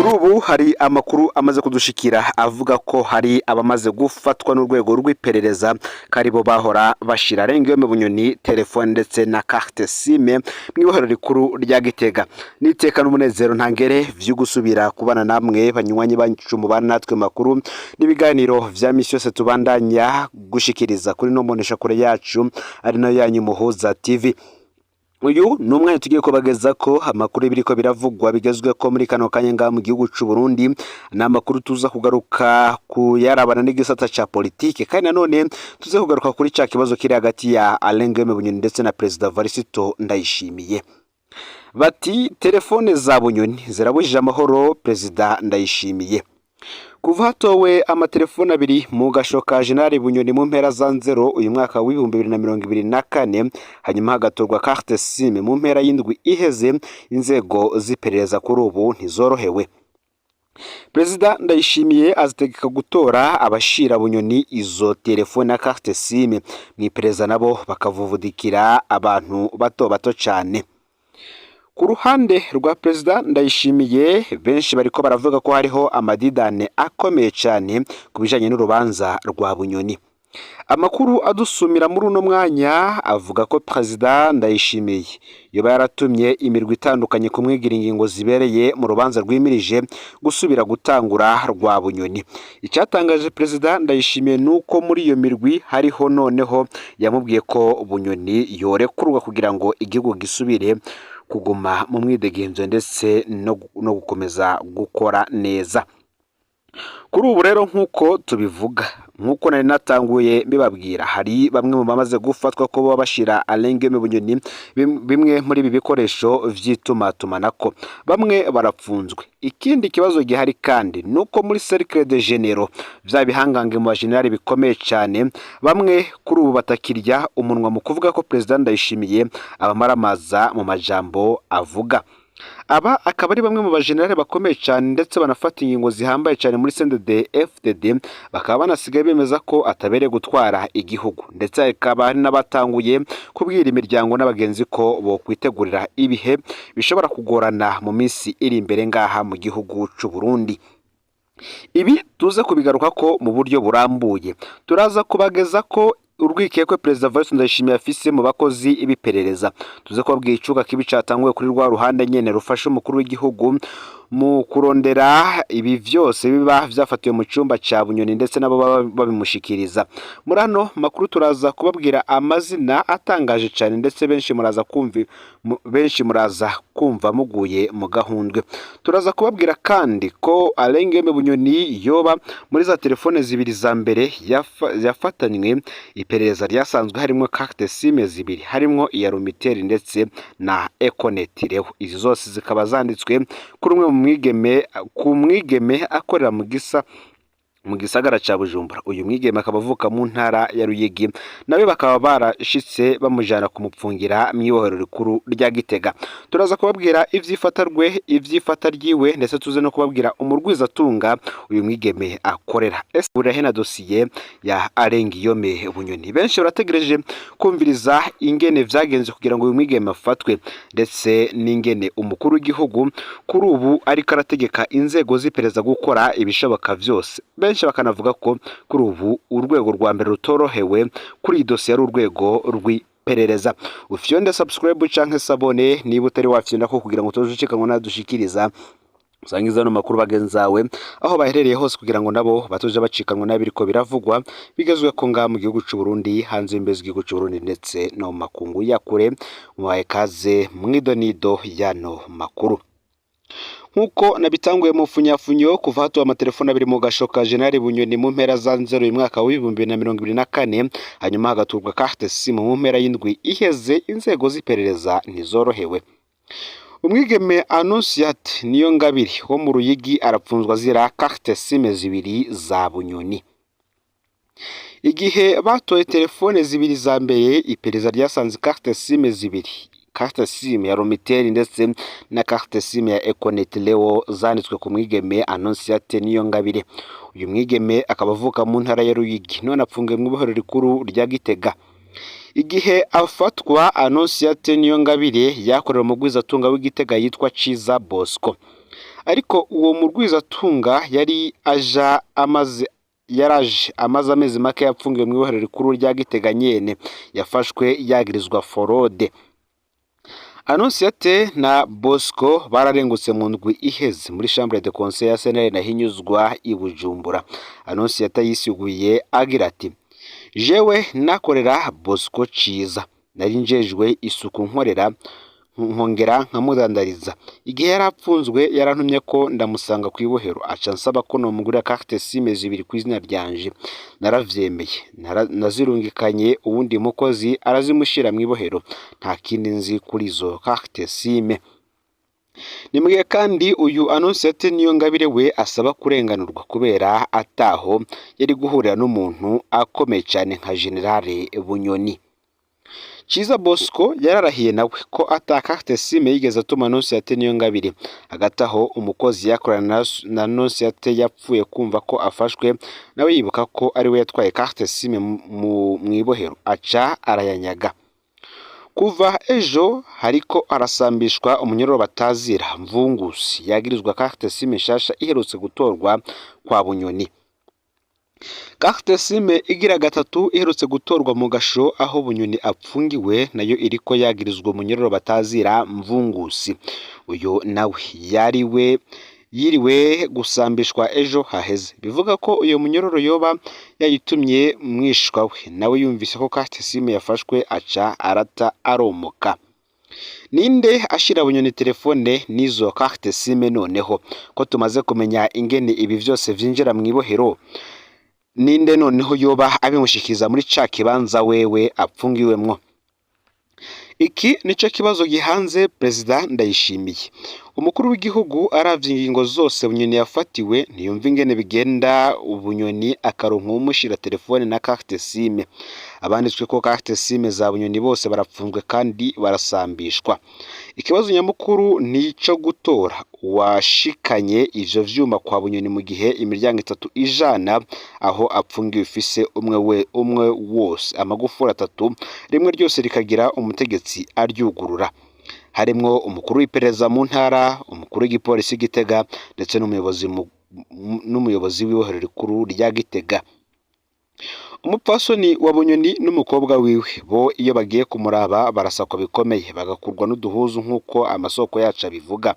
Kuri ubu hari amakuru amaze kudushikira avuga ko hari abamaze gufatwa n'urwego rw'iperereza, ko aribo bahora bashira Alain Guillaume Bunyoni telefone ndetse na carte SIM mu ibohero rikuru rya Gitega. Niteka n'umunezero ntangere vyo gusubira kubana namwe, banywanyi bacu mubana natwe, makuru n'ibiganiro vya misi yose tubandanya gushikiriza kuri no mbonesha kure yacu, ari nayo yanyu Muhuza TV. Uyu ni umwanya tugiye kubageza ko amakuru biriko biravugwa bigezwe ko muri kano kanya ngaha mu gihugu c'u Burundi. Ni amakuru tuza kugaruka kuyarabana n'igisata ca politike, kandi nanone tuze kugaruka kuri ca kibazo kiri hagati ya Alain Guillaume Bunyoni ndetse na Perezida Varisito Ndayishimiye. Bati telefone za Bunyoni zirabujije amahoro Perezida Ndayishimiye. Kuva hatowe amatelefone abiri mu gasho ka General Bunyoni mu mpera za nzero uyu mwaka w'2024, hanyuma hagatorwa carte SIM mu mpera y'indwi iheze, inzego z'iperereza kuri ubu ntizorohewe. Perezida Ndayishimiye azitegeka gutora abashira Bunyoni izo telefone na carte SIM, mu iperereza nabo bakavuvudikira abantu bato bato cyane. Ku ruhande rwa Perezida Ndayishimiye, benshi bariko baravuga ko hariho amadidane akomeye cyane ku bijanye n'urubanza rwa Bunyoni. Amakuru adusumira muri uno mwanya avuga ko Perezida Ndayishimiye yoba yaratumye imirwi itandukanye kumwigira ingingo zibereye mu rubanza rwimirije gusubira gutangura rwa Bunyoni. Icyatangaje Perezida Ndayishimiye ni uko muri iyo mirwi hariho noneho yamubwiye ko Bunyoni yorekurwa kugira ngo igihugu gisubire kuguma mu mwidegemvyo ndetse no gukomeza gukora neza. Kuri ubu rero, nk'uko tubivuga, nk'uko nari natanguye mbibabwira, hari bamwe mu bamaze gufatwa ko baba bashira Alain Guillaume Bunyoni bimwe muri ibi bikoresho vy'itumatumanako, bamwe barapfunzwe. Ikindi kibazo gihari kandi ni uko muri cercle de généraux, vya bihangange mu bajenerali bikomeye cyane, bamwe kuri ubu batakirya umunwa mu kuvuga ko Perezida Ndayishimiye abamaramaza mu majambo avuga. Aba akaba ari bamwe mu bajenerali bakomeye cyane ndetse banafata ingingo zihambaye cyane muri CNDD FDD, bakaba banasigaye bemeza ko atabereye gutwara igihugu, ndetse hakaba hari n'abatanguye kubwira imiryango n'abagenzi ko bokwitegurira ibihe bishobora kugorana mu minsi iri imbere ngaha mu gihugu c'u Burundi. Ibi tuze kubigaruka ko mu buryo burambuye. Turaza kubageza ko urwikekwe Perezida Evariste Ndayishimiye afise mu bakozi b'iperereza, tuze kubabwira icuka kibi catanguye kuri rwa ruhande nyene rufasha umukuru w'igihugu mu kurondera ibi vyose biba vyafatiwe mu cumba ca Bunyoni, ndetse nabo baba babimushikiriza. Muri ano makuru turaza kubabwira amazina atangaje cyane, ndetse benshi muraza kumva muguye mu gahundwe. Turaza kubabwira kandi ko Alain Guillaume Bunyoni yoba muri za telefone zibiri za mbere yafatanywe iperereza ryasanzwe harimo carte SIM zibiri, harimo iya Lumitel ndetse na Econet Leo. Izi zose zikaba zanditswe kuri umwe mu mwigeme, ku mwigeme akorera mu gisagara ca Bujumbura. Uyu mwigeme akaba avuka mu ntara ya Ruyigi, nawe bakaba barashitse bamujana kumupfungira mw'ibohero rikuru rya Gitega. Turaza kubabwira ivyifatarwe, ivyifata ryiwe, ndetse tuze no kubabwira umurwizatunga uyu mwigeme akorera. Ese burahe na dosiye ya Alain Guillaume Bunyoni? Benshi barategereje kumviriza ingene vyagenze kugira ngo uyu mwigeme afatwe, ndetse n'ingene umukuru w'igihugu kuri ubu ariko arategeka inzego z'iperereza gukora ibishoboka vyose. Benshi bakanavuga ko kuri ubu urwego rwa mbere rutorohewe kuri iyi dosiye ari urwego rw'iperereza. Ufyonde subscribe canke s'abonner niba utari wafyonda ko, kugira ngo utoje nadushikiriza. Usangiza ano makuru bagenzi bawe aho baherereye hose, kugira ngo nabo batoje bacikanwa n'abiriko biravugwa bigezwe ko ngaha mu gihugu c'u Burundi, hanze y'imbibe z'igihugu c'u Burundi, ndetse no mu makungu ya kure. Mubaye kaze mwidonido y'ano makuru. Nk'uko nabitanguye mu funyafunyo, kuva hatuwe amatelefone abiri mu gasho ka General Bunyoni mu mpera za nzero uyu mwaka w'2024, hanyuma hagaturwa carte SIM mu mpera y'indwi iheze, inzego z'iperereza ntizorohewe. Umwigeme Annonciate Niyongabire wo mu Ruyigi arapfunzwa azira carte SIM zibiri za Bunyoni. Igihe batoye telefone zibiri za mbere, iperereza ryasanze carte SIM zibiri, carte SIM ya Lumitel ndetse na carte SIM ya Econet Leo, zanditswe ku mwigeme Annonciate Niyongabire. Uyu mwigeme akaba avuka mu ntara ya Ruyigi, none apfungiwe mu ibohero rikuru rya Gitega. Igihe afatwa, Annonciate Niyongabire yakorera umugwizatunga w'Igitega yitwa Ciza Bosco. Ariko uwo murwizatunga yari aja amaze yaraje amaze amezi make yapfungiwe mu ibohero rikuru rya Gitega nyene, yafashwe yagirizwa fraude. Annonciate na Bosco bararengutse mu ndwi iheze muri chambre de conseil ya CNL nahinyuzwa i Bujumbura. Annonciate yisiguye agira ati: "Jewe nakorera Bosco Ciza, nari njejwe isuku, nkorera nkongera nkamudandariza. Igihe yari apfunzwe yarantumye ko ndamusanga ku ibohero, aca nsaba ko nomugurira carte SIM zibiri ku izina ryanje. Naravyemeye, nazirungikanye uwundi mukozi arazimushira mu ibohero. Nta kindi nzi kuri izo carte SIM." Ni mugihe kandi uyu Annonciate Niyongabire we asaba kurenganurwa kubera ataho yari guhurira n'umuntu akomeye cyane nka Général Bunyoni. Ciza Bosco yararahiye nawe ko ata carte SIM yigeze atuma Annonciate Niyongabire. Hagati aho umukozi yakorana na Annonciate yapfuye kumva ko afashwe, nawe yibuka ko ari we yatwaye carte SIM mu ibohero, aca arayanyaga. Kuva ejo hariko harasambishwa umunyororo batazira Mvungusi, yagirizwa carte SIM nshasha iherutse gutorwa kwa Bunyoni. Carte SIM igira gatatu iherutse gutorwa mu gasho aho Bunyoni apfungiwe, nayo iriko yagirizwa umunyororo batazira Mvungusi. Uyu nawe yariwe yiriwe gusambishwa ejo haheze. Bivuga ko uyu munyororo yoba yayitumye mwishwa we, nawe yumvise ko carte SIM yafashwe aca arata aromoka. Ninde ashira Bunyoni telefone n'izo carte SIM? Noneho ko tumaze kumenya ingene ibi vyose vyinjira mu ibohero, ninde noneho yoba abimushikiriza muri ca kibanza wewe apfungiwemwo? Iki nico kibazo gihanze Perezida Ndayishimiye. Umukuru w'igihugu aravye ingingo zose Bunyoni yafatiwe, ntiyumva ingene bigenda Bunyoni akaronka uwumushira telefone na carte SIM. Abanditswe ko carte SIM za Bunyoni bose barapfunzwe kandi barasambishwa. Ikibazo nyamukuru ni ico gutora uwashikanye ivyo vyuma kwa Bunyoni, mu gihe imiryango itatu ijana aho apfungiwe ifise umwe we umwe wose amagufuri atatu, rimwe ryose rikagira umutegetsi aryugurura, harimwo umukuru w'iperereza mu ntara, umukuru w'igipolisi Gitega, ndetse n'umuyobozi w'ibohero rikuru rya Gitega. Umupfasoni wa Bunyoni n'umukobwa wiwe bo iyo bagiye kumuraba barasakwa bikomeye, bagakurwa n'uduhuzu nk'uko amasoko yacu abivuga.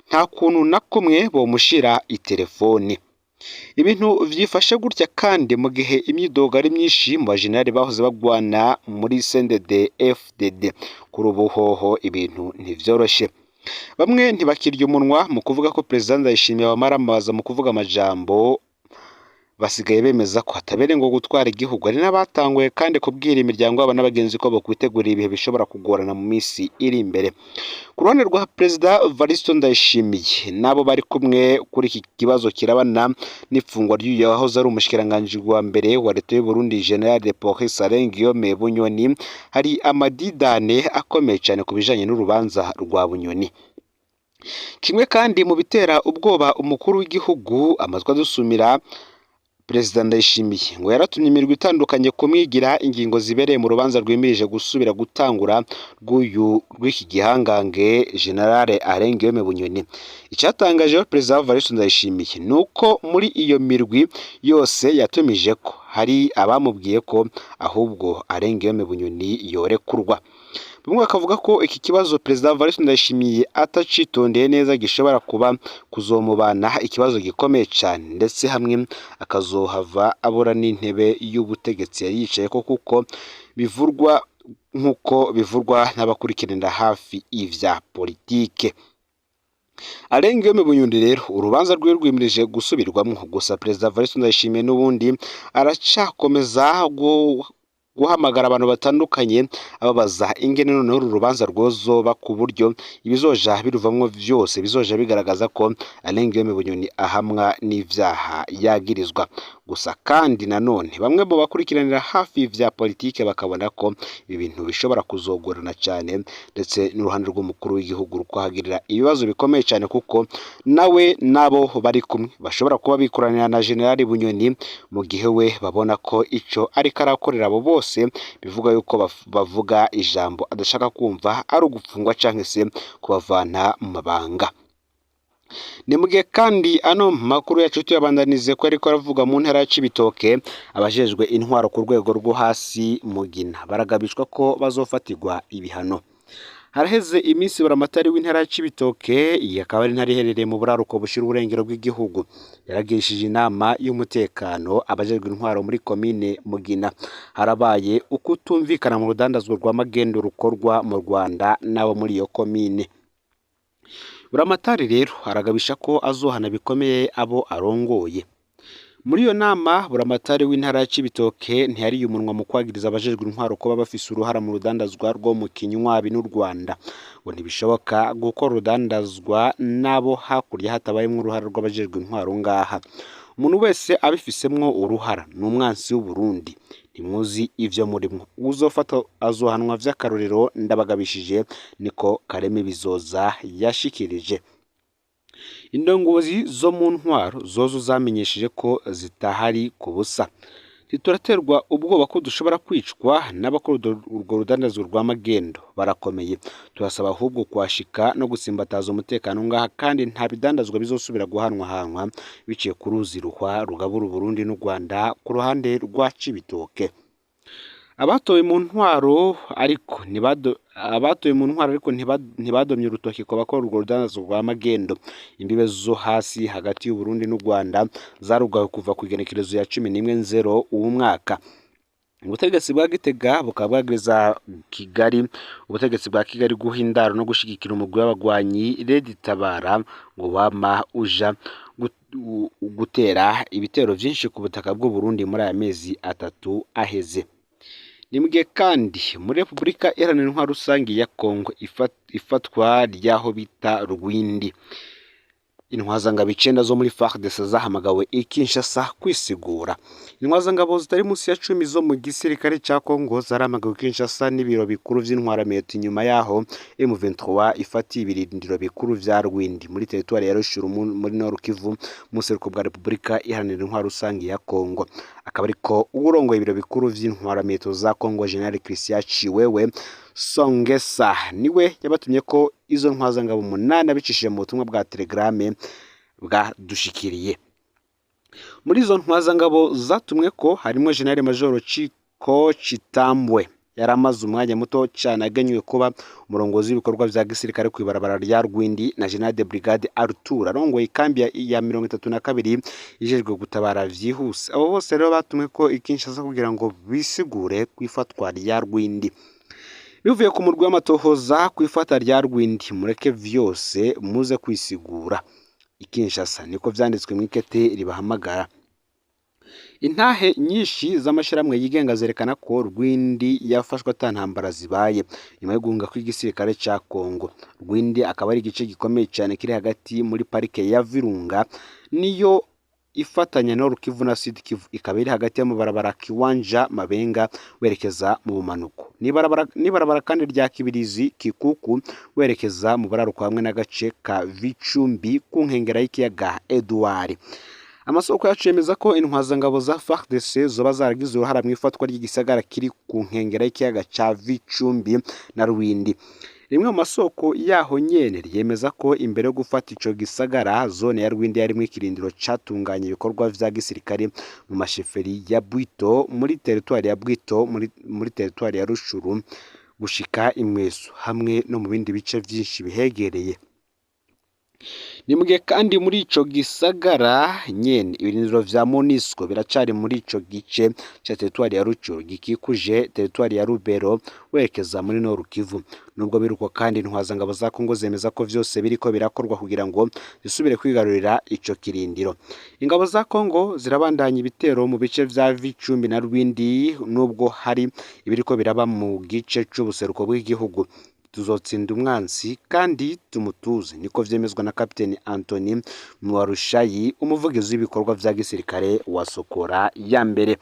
Nta kuntu na kumwe bomushira itelefoni. Ibintu vyifashe gutya kandi mu gihe imyidogo ari myinshi mu bajenerali bahoze bagwana muri CNDD FDD. Kuri ubu hoho ibintu ntivyoroshe. Bamwe ntibakirya umunwa mu kuvuga ko Perezida Ndayishimiye abamaramaza mu kuvuga amajambo, basigaye bemeza ko hatabereye ngo gutwara igihugu. Hari n'abatanguye kandi kubwira imiryango yabo n'abagenzi ko bokwitegurira ibihe bishobora kugorana mu minsi iri imbere. Ku ruhande rwa Perezida Varisto Ndayishimiye n'abo bari kumwe kuri iki kibazo kirabana n'ifungwa ry'uyu wahoze ari umushikiranganji wa mbere wa leta y'u Burundi, Général de Police Alain Guillaume Bunyoni, hari amadidane akomeye cyane ku bijanye n'urubanza rwa Bunyoni. Kimwe kandi mu bitera ubwoba umukuru w'igihugu, amatwi adusumira, Perezida Ndayishimiye ngo yaratumye imirwi itandukanye kumwigira ingingo zibereye mu rubanza rwimirije gusubira gutangura rw'uyu rw'iki gihangange Général Alain Guillaume Bunyoni. Icyatangaje Perezida Evariste Ndayishimiye ni uko muri iyo mirwi yose yatumije ko hari abamubwiye ko ahubwo Alain Guillaume Bunyoni yorekurwa. Bamwe bakavuga ko iki kibazo Perezida Evariste Ndayishimiye atacitondeye neza gishobora kuba kuzomubana ikibazo gikomeye cyane, ndetse hamwe akazohava abura n'intebe y'ubutegetsi yari yicayeko, kuko bivurwa nk'uko bivurwa n'abakurikiranira hafi ivya politike. Alain Guillaume Bunyoni rero urubanza rwiwe rwimirije gusubirwamwo, gusa Perezida Evariste Ndayishimiye n'ubundi aracakomeza guhamagara abantu batandukanye ababaza ingene noneho uru rubanza rwozoba, ku buryo ibizoja biruvamwo vyose bizoja bigaragaza ko Alain Guillaume Bunyoni ahamwa n'ivyaha yagirizwa. Gusa kandi nanone bamwe mu bakurikiranira hafi vya politike bakabona ko ibi bintu bishobora kuzogorana cyane, ndetse n'uruhande rw'umukuru w'igihugu rukuhagirira ibibazo bikomeye cyane, kuko nawe nabo bari kumwe bashobora kuba bikoranira na Général Bunyoni, mu gihe we babona ko ico ariko arakorera abo bose bivuga yuko bavuga ijambo adashaka kumva ari ugupfungwa canke se kubavana mu mabanga. Ni mugihe kandi ano makuru yacu tuyabandanize ko ariko aravuga mu ntara ya Cibitoke, abajejwe intwaro ku rwego rwo hasi Mugina baragabishwa ko bazofatirwa ibihano. Haraheze iminsi buramatari w'intara ya Cibitoke, iyi akaba ari intara iherereye mu buraruko bushira uburengero bw'igihugu, yaragirishije inama y'umutekano abajejwe intwaro muri komine Mugina. Harabaye ukutumvikana mu rudandazwa rwa magendo rukorwa mu Rwanda n'abo muri iyo komine. Buramatari rero aragabisha ko azohana bikomeye abo arongoye. Muri iyo nama buramatari w'intara ya Cibitoke ntiyariye umunwa mu kwagiriza abajejwe intwaro kuba bafise uruhara mu rudandazwa rwo mu Kinywabi n'u Rwanda. Ngo ntibishoboka gukora urudandazwa n'abo hakurya hatabayemwo uruhara rw'abajejwe intwaro ngaha. Umuntu wese abifisemwo uruhara ni umwansi w'Uburundi. Ntimuzi ivyo murimwo. Uwuzofata azohanwa vy'akarorero ndabagabishije, niko Kareme Bizoza yashikirije. Indongozi zo mu ntwaro zozo zamenyesheje ko zitahari ku busa. Ntituraterwa ubwoba ko dushobora kwicwa n'abakora urwo rudandazwa rwa magendo, barakomeye. Turasaba ahubwo kuhashika no gutsimbataza umutekano ngaha, kandi nta bidandazwa bizosubira guhanwahanwa biciye ku ruzi Ruhwa rugabura Uburundi n'u Rwanda ku ruhande rwa Cibitoke. Abatowe mu ntwaro ariko ntibadomye urutoki ku bakora urwo rudandazwa rwa magendo. Imbibe zo hasi hagati y'Uburundi n'u Rwanda zarugawe kuva ku igenekerezo ya 11 uwu mwaka. Ubutegetsi bwa Gitega bukaba bwagiriza Kigali, ubutegetsi bwa Kigali guha indaro no gushigikira umugwi w'abagwanyi Red Tabara ngo wama uja gutera ibitero vyinshi ku butaka bw'Uburundi muri aya mezi atatu aheze. Ni mugihe kandi muri Repubulika Iharanira Intwaro Rusangi ya Kongo ifatwa ry'aho bita Rwindi. Intwazangabo 9 zo muri FARDC zahamagawe i Kinshasa kwisigura. Intwazangabo zitari munsi ya 10 zo mu gisirikare ca Kongo zaramagawe i Kinshasa n'ibiro bikuru vy'intwaramiheto inyuma yaho M23 ifatiye ibirindiro bikuru vya Rwindi muri teritwari ya Rutshuru muri Nord Kivu mu buseruko bwa Repubulika Iharanira Intwaro Rusangi ya Kongo. Akaba ariko uwurongoye ibiro bikuru vy'intwaramiheto za Kongo General Christian Chiwewe Songesa niwe yabatumye ko izo ntwazangabo 8 abicishije mu butumwa bwa Telegram bwadushikiriye. Muri izo ntwazangabo zatumwe ko harimo General Major Chiko Chitambwe yaramaze umwanya muto cyane agenywe kuba umurongozi w'ibikorwa vya gisirikare ku ibarabara rya Rwindi na General de Brigade Arthur arongoye ikambi ya 32 ijejwe gutabara vyihuse. Abo bose rero batumwe ko i Kinshasa kugira ngo bisigure kwifatwa rya Rwindi. Bivuye ku murwi w'amatohoza kwifata rya Rwindi, mureke vyose muze kwisigura i Kinshasa, niko vyanditswe mw'ikete ribahamagara. Intahe nyinshi z'amashirahamwe yigenga zerekana ko Rwindi yafashwe ata ntambara zibaye nyuma yo guhunga kw'igisirikare ca Kongo. Rwindi akaba ari igice gikomeye cyane kiri hagati muri parike ya Virunga, niyo ifatanya Nord Kivu na Sud Kivu, ikaba iri hagati y'amabarabara Kiwanja Mabenga werekeza mu bumanuko, n'ibarabara kandi rya Kibirizi Kikuku werekeza mu buraruko hamwe n'agace ka Vicumbi ku nkengera y'ikiyaga Edouard. Amasoko yacu yemeza ko intwazangabo za FARDC zoba zaragize uruhara mu ifatwa ry'igisagara kiri ku nkengera y'ikiyaga ca Vicumbi na Rwindi. Rimwe mu masoko yaho nyene ryemeza ko imbere yo gufata ico gisagara zone ya Rwindi yarimwo ikirindiro catunganya ibikorwa vya gisirikare mu masheferi ya Bwito muri teritwari ya Bwito muri teritwari ya Rushuru gushika Imweso hamwe no mu bindi bice vyinshi bihegereye. Ni mugihe kandi muri ico gisagara nyene ibirindiro vya MONUSCO biracari muri ico gice ca teritwari ya Rucuru gikikuje teritwari ya Rubero werekeza muri Nord Kivu. Nubwo biruko kandi intwazangabo za Kongo zemeza ko vyose biriko birakorwa kugira ngo zisubire kwigarurira ico kirindiro. Ingabo za Kongo zirabandanya ibitero mu bice vya Vicumbi na Rwindi nubwo hari ibiriko biraba mu gice c'ubuseruko bw'igihugu. Tuzotsinda umwansi kandi tumutuze, niko vyemezwa na Kapiteni Anthony Mwarushayi, umuvugizi w'ibikorwa vya gisirikare wa Sokora ya mbere.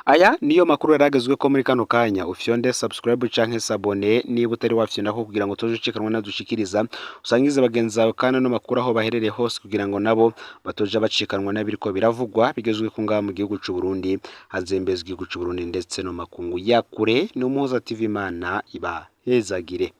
Aya niyo makuru yaragezwe ko muri kano kanya. Ufyonde subscribe canke sabone niba utari wafyonda ko kugira ngo toje ucikanwa nadushikiriza, usangize bagenzi bawe kandi no makuru aho baherereye hose kugira ngo nabo batoje bacikanwa n'abiriko biravugwa bigezwe ku ngaha mu gihugu c'u Burundi, hanze y'igihugu c'u Burundi ndetse no makungu ya kure. Ni Umuhoza TV, Imana ibahezagire.